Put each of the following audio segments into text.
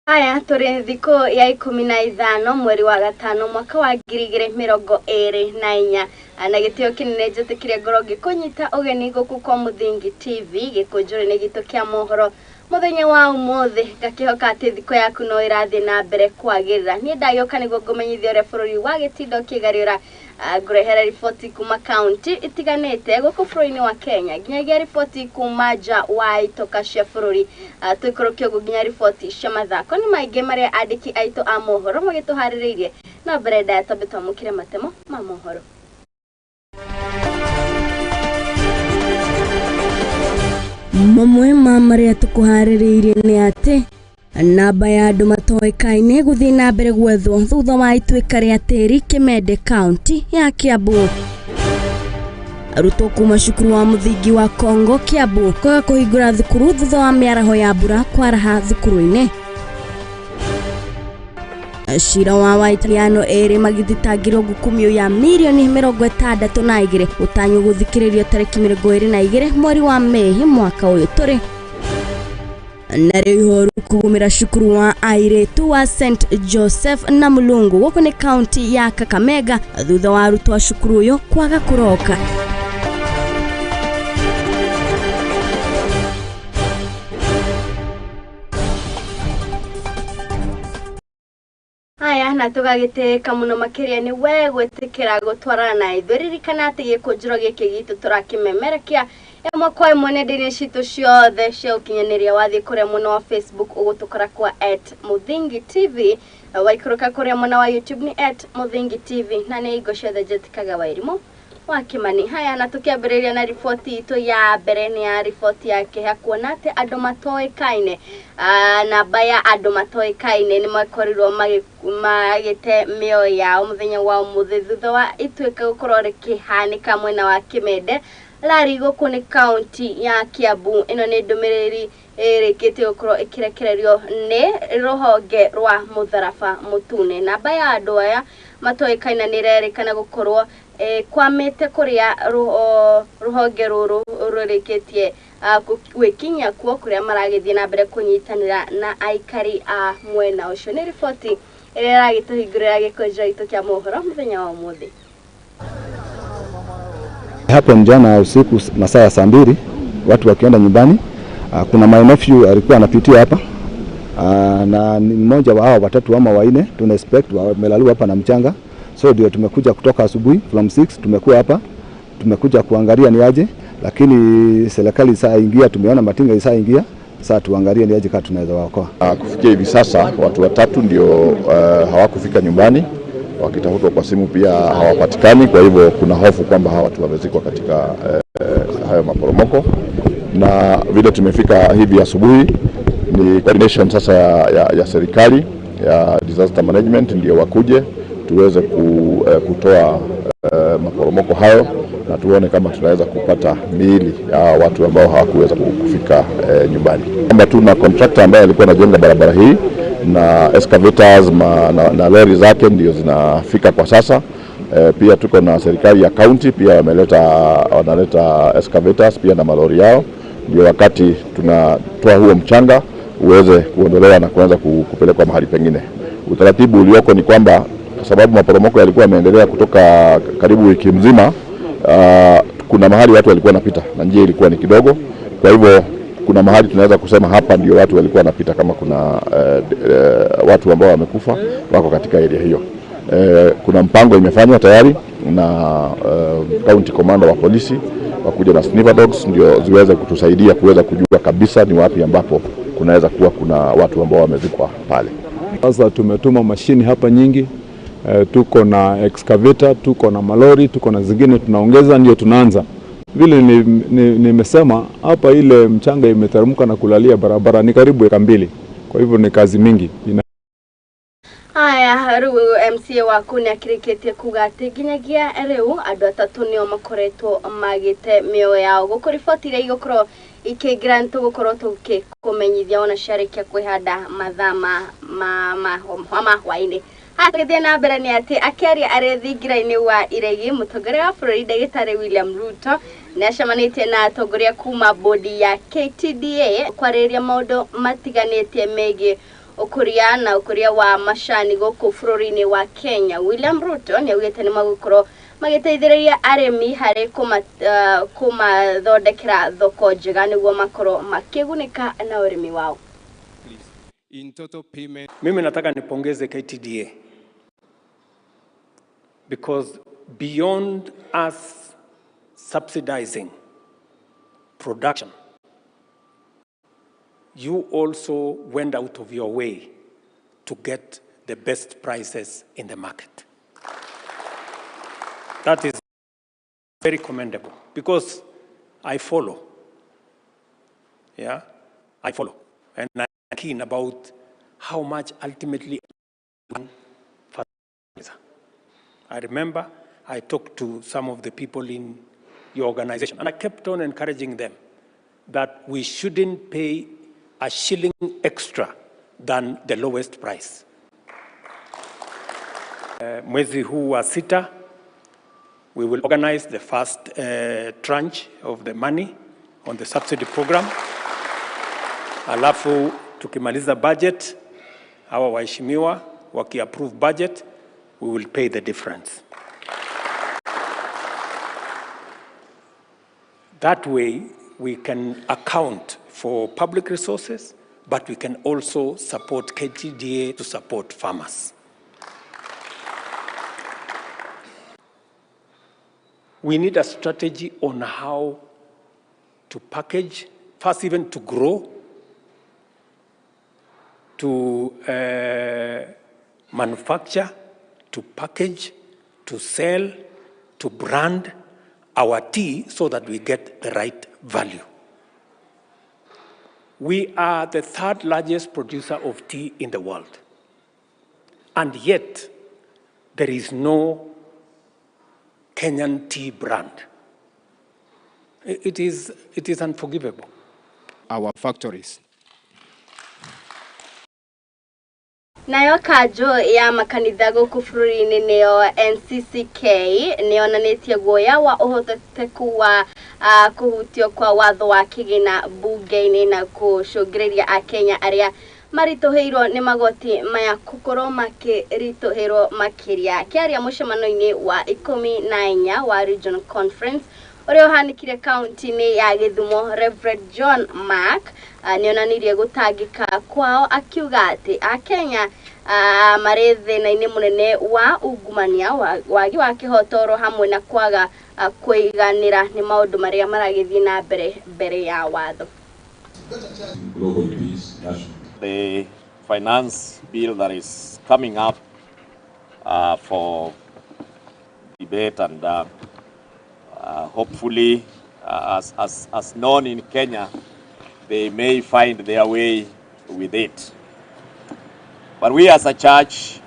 Haya tũrĩ thikũ ya 15 mweri wa gatano mwaka wa 2024 na gĩtĩo kĩnene njĩtĩkire ngorwo ngĩkũnyita ũgeni gũkũ kwa Mũthingi TV gĩkũnjũrĩ-inĩ gitũ kĩa mohoro mũthenya wa ũmũthĩ ngakĩhoka atĩ thikũ yaku no ĩrathiĩ na mbere kwagĩrĩra. Niĩ ndagĩũka nĩguo ngũmenyithie ũrĩa bũrũri wa gĩtindo kĩgariũra, ngũrehere riboti kuma kaunti itiganĩte gũkũ bũrũri-inĩ wa Kenya nginyagia riboti kuma nja wa itoka cia bũrũri, tũikũrũke ũguo nginya riboti cia mathako. Nĩ maingĩ marĩa andĩki aitũ a mohoro magĩtũharĩrĩirie, no mbere ndaya twambe twamũkĩre matemo ma mohoro. Mamwe ma marĩa tũkũharĩrĩirie nĩ atĩ namba ya andũ matoĩkaine gũthiĩ na mbere gwethwo thutha wa ituĩka rĩa tĩri Kimende kaunti ya Kiambu. Arutwo kuma cukuru wa mũthingi wa Kongo Kiambu kwaga kũhingũra thukuru thutha wa mĩaraho ya mbura kwaraha thukuru-inĩ. Cira wa Waitaliano erĩ magĩthitangĩrwo ngukumio ya mirioni 62 gũtanywo gũthikĩrĩrio tarĩki 22 mweri wa Mĩĩ mwaka ũyũ tũrĩ. Narĩo ihoru kũgũmĩra cukuru wa airĩtu wa St Joseph na Mulungu gũkũ nĩ kaunti ya Kakamega thutha wa arutwo a cukuru ũyũ kwaga kũroka. Haya na tũgagĩtĩka mũno makĩria nĩ we gwĩtĩkĩra gũtwarana na ithuĩ. Ririkana atĩ gĩkũnjĩro gĩkĩ gitũ tũrakĩmemerekia ĩmwe kwa ĩmwe nenda-inĩ citũ ciothe cia ũkinyanĩria. Wathiĩ kũrĩa mwena wa Facebook ũgũtũkora kwa @Mũthingi TV, waikũrũka kũrĩa mwena wa YouTube nĩ @Mũthingi TV, na nĩ hingo ciothe njĩtĩkaga Wairimũ wa Kĩmani. Haya na tũkĩambĩrĩria na riboti itũ ya mbere nĩ ya riboti ya kĩeha kuona atĩ andũ matoĩkaine, namba ya andũ matoĩkaine nĩ makorirwo magĩte mĩoyo yao mũthenya wa ũmũthĩ thutha wa ituĩka gũkorwo rĩkĩhanĩka mwena wa Kimende Lari gũkũ nĩ kaunti ya Kiambu. Ĩno nĩ ndũmĩrĩri ĩrĩkĩtie gũkorwo ĩkĩrekererio nĩ rũhonge rwa mũtharaba mũtune. Namba ya andũ aya matoĩkaine nĩ ĩrerĩkana gũkorwo kwamĩte kũrĩa rũhonge rũrũ rũrĩkĩtie gwĩkinyia kuo kũrĩa maragĩthiĩ na mbere kũnyitanĩra na aikari a mwena ũcio. Nĩ riboti ĩrĩa ĩragĩtũhingũrĩra gĩkũnjĩro gitũ kĩa mohoro mũthenya wa ũmũthĩ. Happen jana usiku masaa ya saa 2 watu wakienda nyumbani. Kuna my nephew alikuwa anapitia hapa, na ni mmoja wa hao watatu ama wanne tuna expect wamelaliwa hapa na mchanga. So ndio tumekuja kutoka asubuhi from 6 tumekuwa hapa, tumekuja kuangalia ni aje, lakini serikali saa ingia, tumeona matinga isaa ingia, saa tuangalie ni aje kama tunaweza waokoa. Kufikia hivi sasa watu watatu ndio hawakufika nyumbani, wakitafutwa kwa simu pia hawapatikani. Kwa hivyo kuna hofu kwamba hawa watu wamezikwa katika hayo maporomoko. Na vile tumefika hivi asubuhi ni coordination sasa ya serikali ya disaster management ndio wakuje tuweze kutoa maporomoko hayo na tuone kama tunaweza kupata miili ya watu ambao hawakuweza kufika nyumbani. Kama tuna contractor ambaye alikuwa anajenga barabara hii na excavators na lori zake ndio zinafika kwa sasa. Pia tuko na serikali ya county pia wanaleta excavators pia na malori yao, ndio wakati tunatoa huo mchanga uweze kuondolewa na kuanza kupelekwa mahali pengine. Utaratibu ulioko ni kwamba kwa sababu maporomoko yalikuwa yameendelea kutoka karibu wiki mzima, kuna mahali watu walikuwa wanapita na njia ilikuwa ni kidogo. Kwa hivyo kuna mahali tunaweza kusema hapa ndio watu walikuwa wanapita, kama kuna watu ambao wamekufa wako katika area hiyo. Kuna mpango imefanywa tayari na county commander wa polisi wakuja na sniffer dogs ndio ziweze kutusaidia kuweza kujua kabisa ni wapi ambapo kunaweza kuwa kuna watu ambao wamezikwa pale. Sasa tumetuma mashini hapa nyingi, tuko na excavator, tuko na malori, tuko na zingine tunaongeza, ndio tunaanza. Vile nimesema hapa ile mchanga imeteremka na kulalia barabara ni karibu eka 2. Kwa hivyo ni kazi mingi. Haya rĩu MCA waku nĩ akĩrĩkĩtie kuga atĩ nginyagia rĩu andũ atatũ nĩo makoretwo magĩte mĩoyo yao. Gũkũ riboti iria igũkorwo ikĩingĩra nĩ tũgũkorwo tũgĩkũmenyithia ona ciarĩkia kwĩhanda mathaa ma hwaĩ-inĩ. Tũgĩthiĩ na mbere nĩ atĩ akĩaria arĩ thingira-inĩ wa iregi, mũtongoria wa bũrũri ndagĩtarĩ William Ruto nĩ acemanĩtie na atongoria kuma bodi ya KTDA kwarĩrĩria maũndũ matiganĩte megiĩ Ũkũria na ũkũria wa macani gũkũ bũrũri-inĩ wa Kenya William Ruto nĩ augĩte nĩ magũkorwo magĩteithĩrĩria arĩmi harĩ kũmathondekera thoko njega nĩguo makorwo makĩgunĩka na ũrĩmi wao. In total payment. Mimi nataka nipongeze KTDA because beyond us subsidizing production, you also went out of your way to get the best prices in the market. That is very commendable because I follow. Yeah, I follow. And I'm keen about how much ultimately fertilizer. I remember I talked to some of the people in your organization and I kept on encouraging them that we shouldn't pay a shilling extra than the lowest price. Mwezi huu wa sita, we will organize the first tranche of the money on the subsidy program. Alafu tukimaliza budget, hawa waheshimiwa waki-approve budget, we will pay the difference. That way, we can account for public resources, but we can also support KTDA to support farmers. We need a strategy on how to package, first even to grow, to manufacture, to package, to sell, to brand our tea so that we get the right value. We are the third largest producer of tea in the world. And yet, there is no Kenyan tea brand. It is unforgivable. Our factories. Nayo kanjũ ya makanitha gũkũ bũrũri-inĩ nĩyo NCCK nĩyonanĩtie guoya wa ũhotekeku wa kũhutio kwa watho wa kĩgĩna mbunge-inĩ na kũcũngĩrĩria akenya arĩa maritũhĩirwo nĩ magoti maya gũkorwo makĩritũhĩrwo makĩria. Akĩaria mũcemanio-inĩ wa 14 wa Regional Conference ũrĩa ũhanĩkire kaunti-inĩ ya Gĩthumo, Reverend John Mark nĩonanirie gũtangĩka kwao akiuga atĩ akenya marĩ thĩna-inĩ mũnene wa ungumania, wagi wa kĩhoto oro hamwe na kwaga kũiganĩra nĩ maũndũ marĩa maragĩthiĩ na mbere mbere ya watho. Global peace, national. The finance bill that is coming up for debate and hopefully, as known in Kenya, they may find their way with it. But we as a church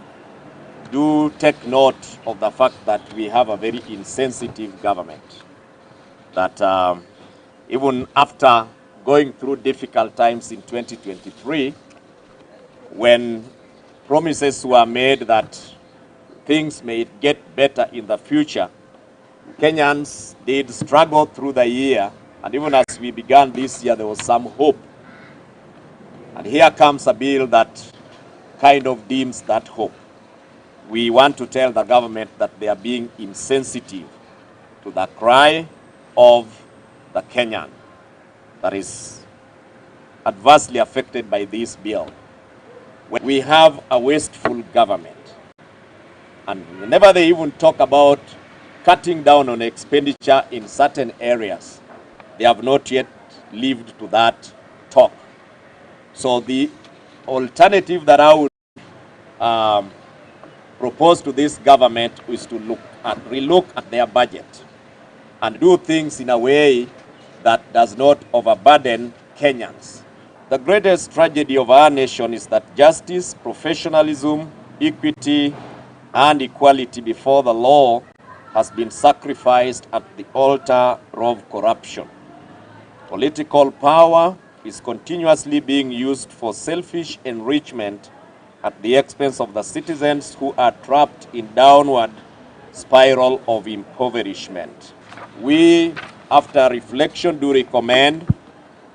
do take note of the fact that we have a very insensitive government, that even after going through difficult times in 2023, when promises were made that things may get better in the future, Kenyans did struggle through the year, and even as we began this year, there was some hope. And here comes a bill that kind of dims that hope. We want to tell the government that they are being insensitive to the cry of the Kenyan that is adversely affected by this bill. We have a wasteful government, and whenever they even talk about cutting down on expenditure in certain areas, they have not yet lived to that talk. So the alternative that I would propose to this government is to relook at their budget and do things in a way that does not overburden Kenyans. The greatest tragedy of our nation is that justice, professionalism, equity, and equality before the law has been sacrificed at the altar of corruption. Political power is continuously being used for selfish enrichment at the expense of the citizens who are trapped in downward spiral of impoverishment. We, after reflection, do recommend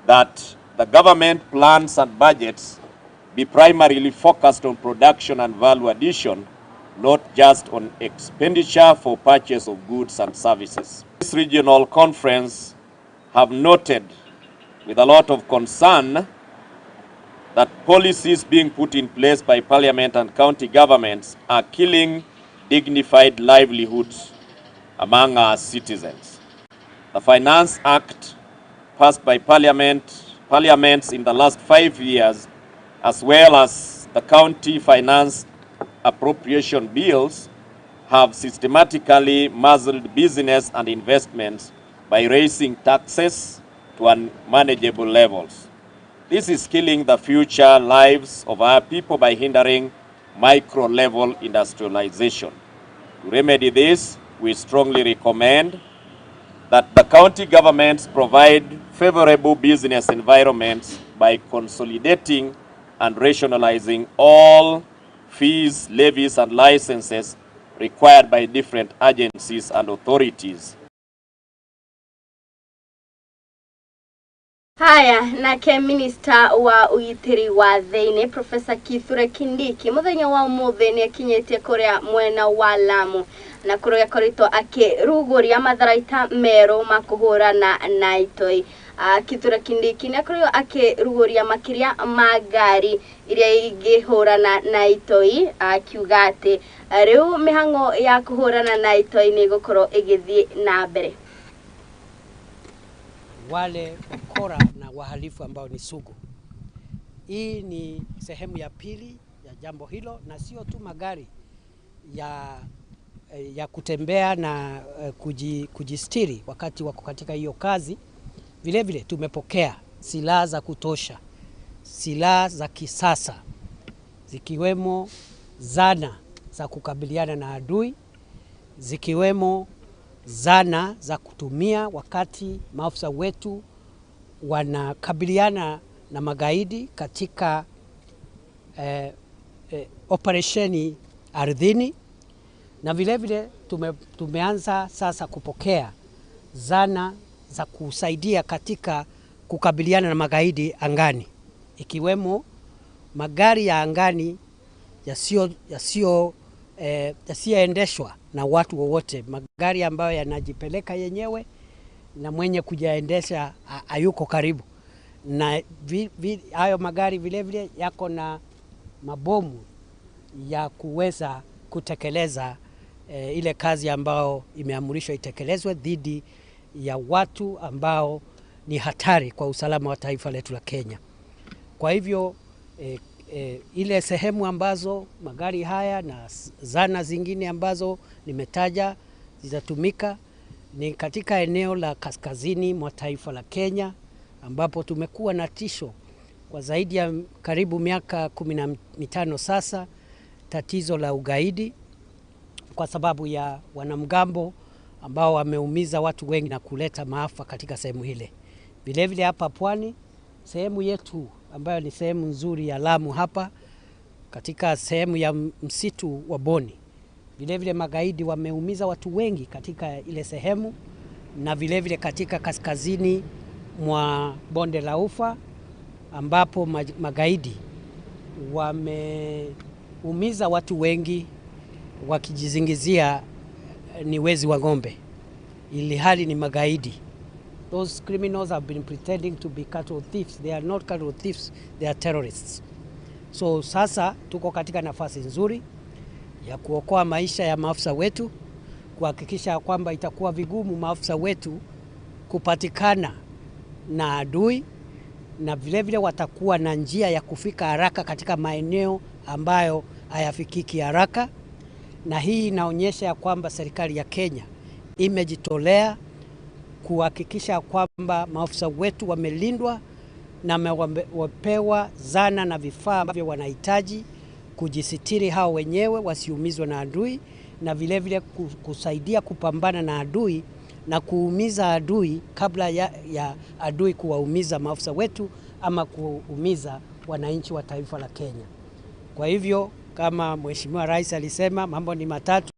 that the government plans and budgets be primarily focused on production and value addition, not just on expenditure for purchase of goods and services. This regional conference have noted with a lot of concern that policies being put in place by parliament and county governments are killing dignified livelihoods among our citizens. The Finance Act passed by parliaments in the last 5 years, as well as the county finance appropriation bills, have systematically muzzled business and investments by raising taxes to unmanageable levels. This is killing the future lives of our people by hindering micro-level industrialization. To remedy this, we strongly recommend that the county governments provide favorable business environments by consolidating and rationalizing all fees, levies, and licenses required by different agencies and authorities. Haya, nake minista wa ugitiri wa thĩinĩ, Profesa Kithure Kindiki, muthenya wa ũmũthĩ nĩ akinyĩtie kũrĩa mwena wa Lamu na kũrĩa akoretwo akĩrugũria matharaita merũ ma kũhũrana na itoi. Kithure Kindiki nĩ akoretwo akĩrugũria makĩria ma ngari iria ingĩhũrana na itoi, akiuga atĩ rĩu mĩhang'o ya kũhũrana na itoi nĩ ĩgũkorwo ĩgĩthiĩ na mbere. Wale wakora na wahalifu ambao ni sugu. Hii ni sehemu ya pili ya jambo hilo, na sio tu magari ya kutembea na kujistiri wakati wako katika hiyo kazi. Vilevile tumepokea silaha za kutosha, silaha za kisasa zikiwemo zana za kukabiliana na adui, zikiwemo zana za kutumia wakati maafisa wetu wanakabiliana na magaidi katika operesheni ardhini, na vilevile tumeanza sasa kupokea zana za kusaidia katika kukabiliana na magaidi angani, ikiwemo magari ya angani yasiyoendeshwa na watu wowote, magari ambayo yanajipeleka yenyewe na mwenye kuyaendesha hayuko karibu. Na hayo magari vilevile yako na mabomu ya kuweza kutekeleza ile kazi ambayo imeamrishwa itekelezwe dhidi ya watu ambao ni hatari kwa usalama wa taifa letu la Kenya. Kwa hivyo ile sehemu ambazo magari haya na zana zingine ambazo nimetaja zitatumika ni katika eneo la kaskazini mwa taifa la Kenya, ambapo tumekuwa na tisho kwa zaidi ya karibu miaka 15 sasa, tatizo la ugaidi kwa sababu ya wanamgambo ambao wameumiza watu wengi na kuleta maafa katika sehemu ile. Vilevile hapa pwani, sehemu yetu ambayo ni sehemu nzuri ya Lamu hapa katika sehemu ya msitu wa Boni. Vilevile magaidi wameumiza watu wengi katika ile sehemu, na vilevile katika kaskazini mwa bonde la Ufa ambapo magaidi wameumiza watu wengi wakijizingizia ni wezi wa ng'ombe, ili hali ni magaidi. Those criminals have been pretending to be cattle thieves. They are not cattle thieves, they are terrorists. So sasa tuko katika nafasi nzuri ya kuokoa maisha ya maafisa wetu, kuhakikisha kwamba itakuwa vigumu maafisa wetu kupatikana na adui, na vilevile watakuwa na njia ya kufika haraka katika maeneo ambayo hayafikiki haraka, na hii inaonyesha ya kwamba serikali ya Kenya imejitolea kuhakikisha kwamba maafisa wetu wamelindwa na wamepewa zana na vifaa ambavyo wanahitaji kujisitiri hao wenyewe wasiumizwe na adui, na vilevile kusaidia kupambana na adui na kuumiza adui kabla ya adui kuwaumiza maafisa wetu ama kuumiza wananchi wa taifa la Kenya. Kwa hivyo kama Mheshimiwa Rais alisema, mambo ni matatu.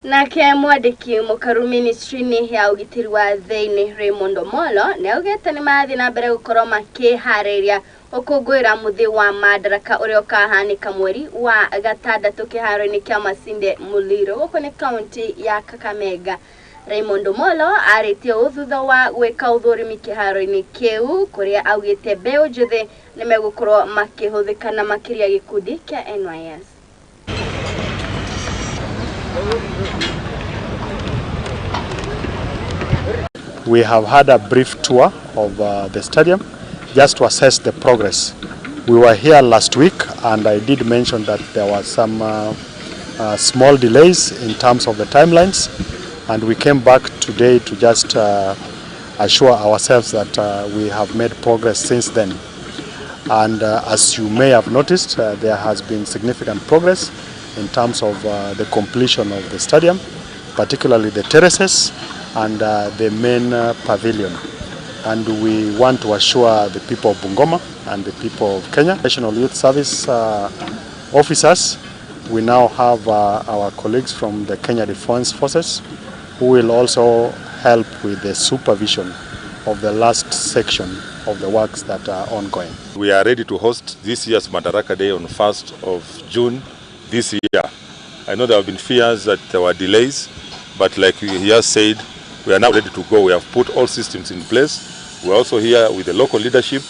Nake mwandĩki mũkaru ministry-inĩ ya ũgitĩri wa thĩinĩ Raymond Omolo nĩ augĩte nĩ marathiĩ na mbere gũkorwo makĩharĩria gũkũngũĩra mũthĩ wa Madaraka ũrĩa ũkahanĩka mweri wa gatandatũ kĩharo-inĩ kĩa Masinde Muliro gũkũ nĩ kaunti ya Kakamega. Raymond Omolo arĩtie ũũ thutha wa gwĩka ũthũrimi kĩharo-inĩ kĩu kũrĩa augĩte mbeũ njĩthĩ nĩ megũkorwo makĩhũthĩka na makĩria gĩkundi kĩa NYS. We have had a brief tour of the stadium just to assess the progress. We were here last week and I did mention that there were some small delays in terms of the timelines, and we came back today to just assure ourselves that we have made progress since then. And as you may have noticed, there has been significant progress in terms of the completion of the stadium, particularly the terraces and the main pavilion. And we want to assure the people of Bungoma and the people of Kenya, National Youth Service officers, we now have our colleagues from the Kenya Defence Forces who will also help with the supervision of the last section of the works that are ongoing. We are ready to host this year's Madaraka Day on 1st of June this year. I know there have been fears that there were delays, but like he has said, we are now ready to go. We have put all systems in place. We are also here with the local leadership.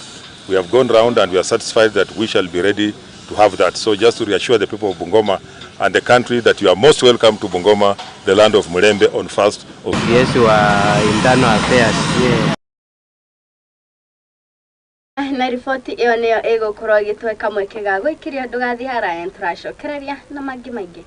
We have gone round and we are satisfied that we shall be ready to have that. So just to reassure the people of Bungoma and the country that you are most welcome to Bungoma, the land of Mulembe, on 1st of Yes, wa internal affairs. Yeah. Na riboti ĩyo nĩyo ĩgũkorwo ĩgĩtweka mweke ga gwĩkĩria ndũgathiĩ haraya nĩtũracokereria na mangĩ maingĩ.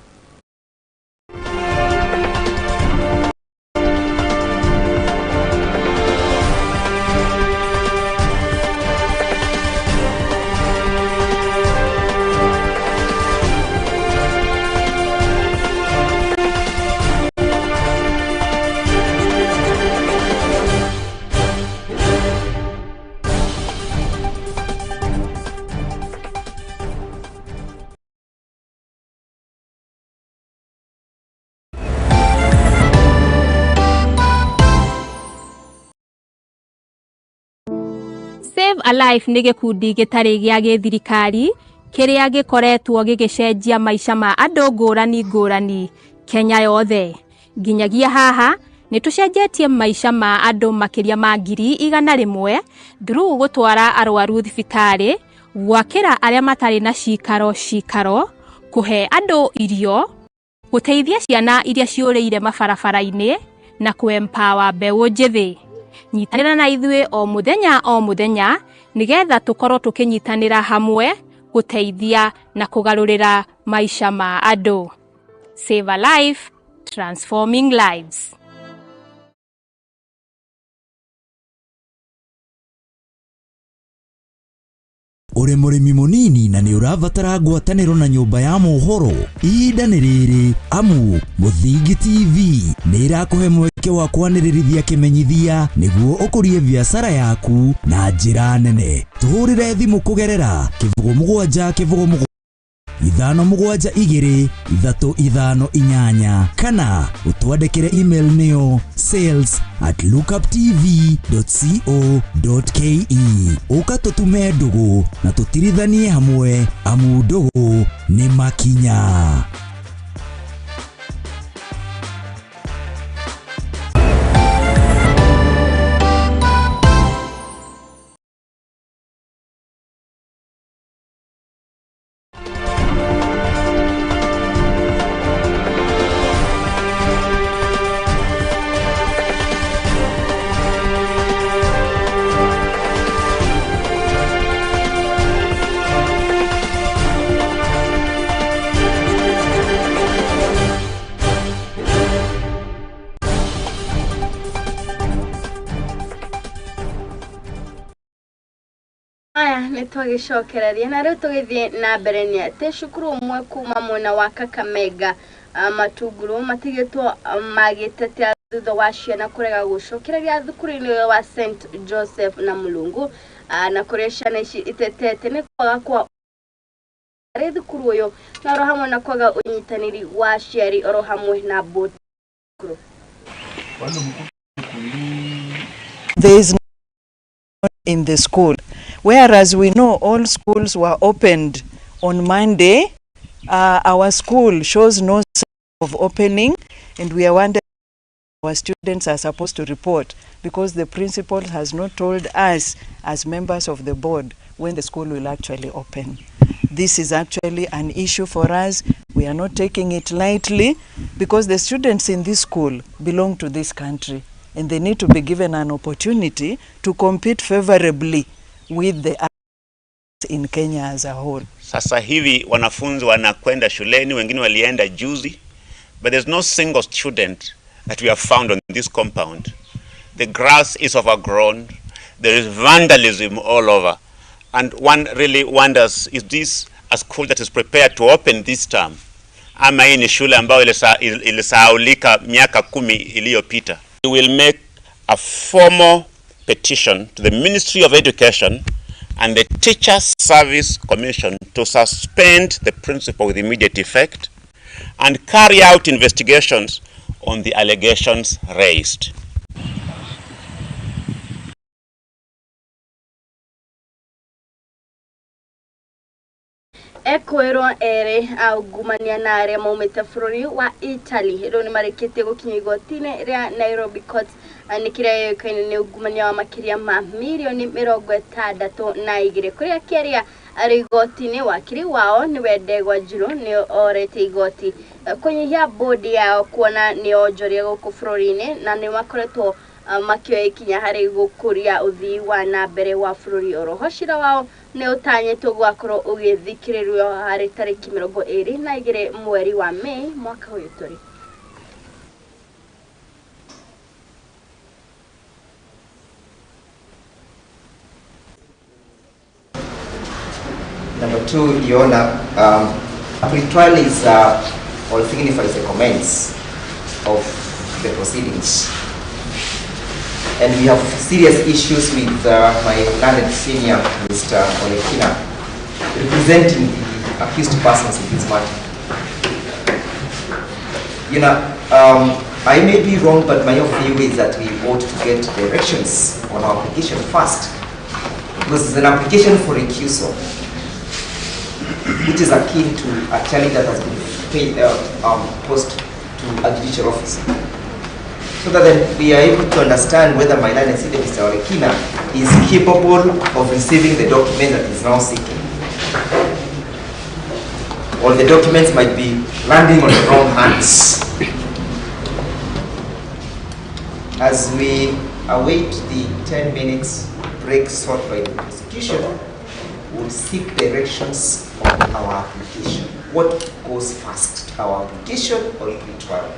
Save a Life nĩ gĩkundi gĩtarĩ gĩa gĩthirikari kĩrĩa gĩkoretwo gĩgĩcenjia maica ma andũ ngũrani ngũrani Kenya yothe. Nginyagia haha nĩ tũcenjetie maica ma andũ makĩria ma 100,000 through gũtwara arwaru thibitarĩ, gwakĩra arĩa matarĩ na cikaro cikaro, kũhe andũ irio, gũteithia ciana iria ciũrĩire mabarabara-inĩ na kũ-empower mbeũ njĩthĩ. Nyitanĩra na ithuĩ o mũthenya o mũthenya nĩgetha tũkorwo tũkĩnyitanĩra hamwe gũteithia na kũgarũrĩra maica ma andũ. Save a Life, transforming lives. Ũrĩ mũrĩmi mũnini na nĩ ũrabatara ngwatanĩro na nyũmba ya mohoro, ihinda nĩ rĩrĩ amu Mũthingi TV nĩ ĩrakũhe mweke wa kwanĩrĩrithia kĩmenyithia nĩguo ũkũrie biacara yaku na njĩra nene. Tũhũrĩre thimũ kũgerera 07 07 5 7 2 3 5 8 kana ũtwandĩkĩre email nĩyo sales@lookuptv.co.ke. Ũka tũtume ndũgũ na tũtirithanie hamwe amu ndũgũ nĩ makinya. Aya nĩ twagĩcokereria na rĩu tũgĩthiĩ na mbere nĩ atĩ cukuru ũmwe kuma mwena wa Kakamega, Matunguru matigĩtwo magĩtetea thutha wa ciana kũrega gũcokereria thukuru-inĩ ũyũ wa St Joseph na Mulungu, na kũrĩa ciana ici itetete nĩ kwaga kwa Harĩ thukuru ũyũ na oro hamwe na kwaga ũnyitanĩri wa aciari oro hamwe na bodi. There is no in the school, whereas we know all schools were opened on Monday. Our school shows no sign of opening, and we are wondering our students are supposed to report, because the principal has not told us as members of the board when the school will actually open. This is actually an issue for us. We are not taking it lightly, because the students in this school belong to this country and they need to be given an opportunity to compete favorably with the others in Kenya as a whole. Sasa hivi wanafunzi wanakwenda shuleni, wengine walienda juzi, but there's no single student that we have found on this compound. The grass is overgrown, there is vandalism all over, and one really wonders, is this a school that is prepared to open this term? Ama hii ni shule ambayo ilisahaulika miaka 10 iliyopita? We will make a formal petition to the Ministry of Education and the Teacher Service Commission to suspend the principal with immediate effect and carry out investigations on the allegations raised. Ekwĩrwo erĩ aungumania na arĩa maumĩte bũrũri wa Italy rĩu nĩ marĩkĩtie gũkinya igoti-inĩ rĩa Nairobi Court nĩ kĩrĩa yũĩkaine nĩ ungumania wa makĩria ma mirioni 62 kũrĩa kĩaria arĩ igoti-inĩ wakiri wao nĩwe Ndegwa Njiru nĩ orete igoti kũnyihia bodi yao kuona nĩ onjoria gũkũ bũrũri-inĩ na nĩ makoretwo makĩoya ikinya harĩ gũkũria ũthii wa na mbere wa bũrũri. Oroho cira wao nĩ ũtanyĩtwo gũgakorwo ũgĩthikĩrĩrio harĩ tarĩki 22 mweri wa Mei mwaka ũyũ tũrĩ. Number two, Your Honor, pre-trial is or signifies the commence of the proceedings. And we have serious issues with my learned senior, Mr. Olekina, representing the accused persons in this matter. You know, I may be wrong, but my view is that we ought to get directions on our application first, because it's an application for recusal, which is akin to a challenge that has been paid, posed to a judicial officer, so that then we are able to understand whether my learned senior, Mr. Olekina, is capable of receiving the document that is now seeking, or the documents might be landing on the wrong hands. As we await the 10 minutes break sought by the prosecution, we'll seek directions on our application. What goes first, our application or pre-trial?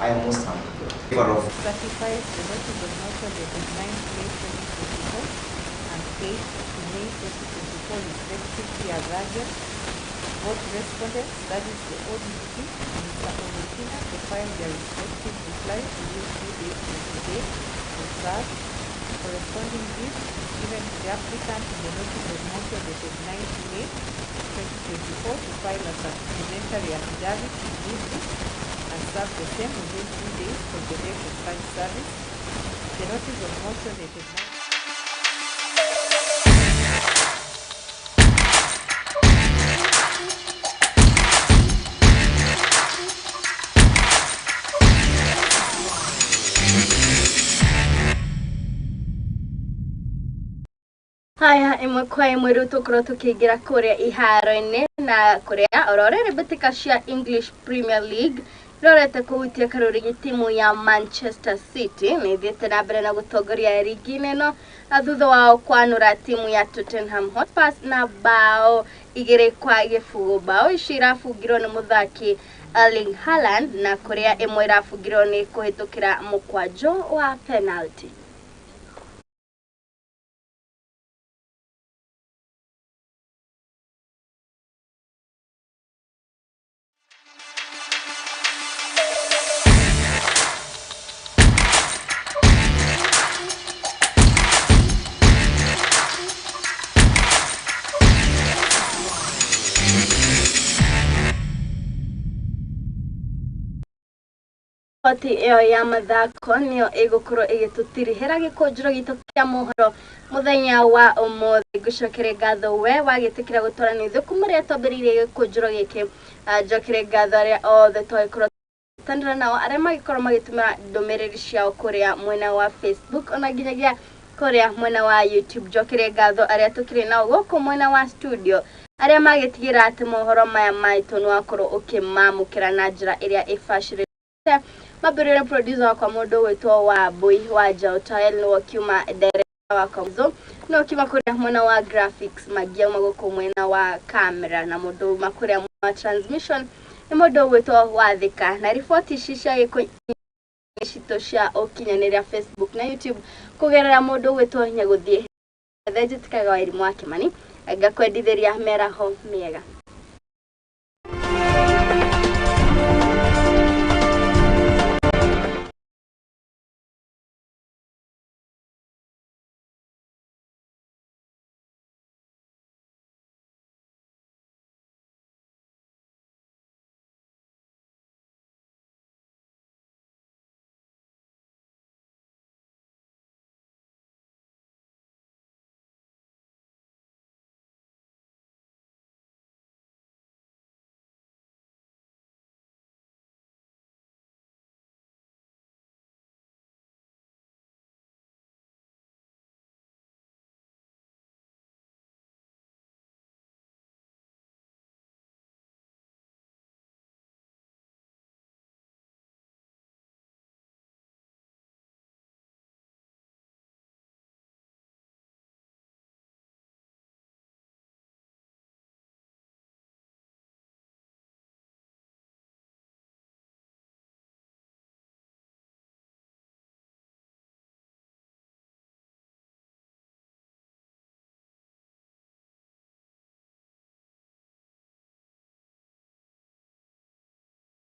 I am most humble. Certifies the notice of motion dated 9 May 2024 and 8 May 2024 respectively as urgent. Both respondents, that is the ODPP and Mr. Olekina, to file their respective replies within 3 days from today to serve. Corresponding briefs given to the applicant in the notice of motion dated 9 May 2024 to file a supplementary affidavit immediately and serve the same within 2 days from the date of such service. The notice of motion dated 9 Haya, ĩmwe kwa ĩmwe rĩu tũkorwo tũkĩingĩra kũrĩa iharo-inĩ na kũrĩa ororere mbĩtĩka cia English Premier League rorete kũhutia karũrigi timu ya Manchester City nĩ ĩthiĩte na mbere na gũtongoria rigi-inĩ ĩno thutha wao kwanũra timu ya Tottenham Hotspur na bao 2-0. Bao ici irabungirwo nĩ mũthaki Erling Haaland na kũrĩa ĩmwe ĩrabungirwo nĩ kũhĩtũkĩra mũkwanjo wa penalty. Riboti ĩyo ya mathako nĩyo ĩgũkorwo ĩgĩtũtirihĩra gĩkũnjĩro gitũ kĩa mohoro mũthenya wa ũmũthĩ. Ngũcokere ngatho we wagĩtĩkĩra gũtwarana ithuĩ kuma rĩrĩa twambĩrĩirie gĩkũnjĩro gĩkĩ. Njokere ngatho arĩa othe twagĩkorwo tũgĩtanĩra nao, arĩa magĩkorwo magĩtũmĩra ndũmĩrĩri ciao kũrĩa mwena wa Facebook ona nginyagia kũrĩa mwena wa YouTube. Njokere ngatho arĩa tũkĩrĩ nao gũkũ mwena wa studio, arĩa magĩtigĩra atĩ mohoro maya maitũ nĩ wakorwo ũkĩmamũkĩra na njĩra ĩrĩa ĩbacĩrĩte. Mambĩrĩria producer wakwa mũndũ gwĩtwo wa Mbui wa Jautael, nĩwe ũkiuma director wakwa Mzo, nĩwe ũkiuma kũrĩa mwena wa graphics, mangiauma gũkũ mwena wa camera, na mũndũ uma kũrĩa mwena wa transmission nĩ mũndũ ũgwĩtwo Wathika. Na riboti ici cia gĩkũ citũ cia ũkinyanĩria Facebook na YouTube kũgerera mũndũ ũgwĩtwo Nyagũthiĩ Thenjĩtĩkaga wa Irimũ wa Kĩmani, ngakwendithĩria mĩaraho mĩega.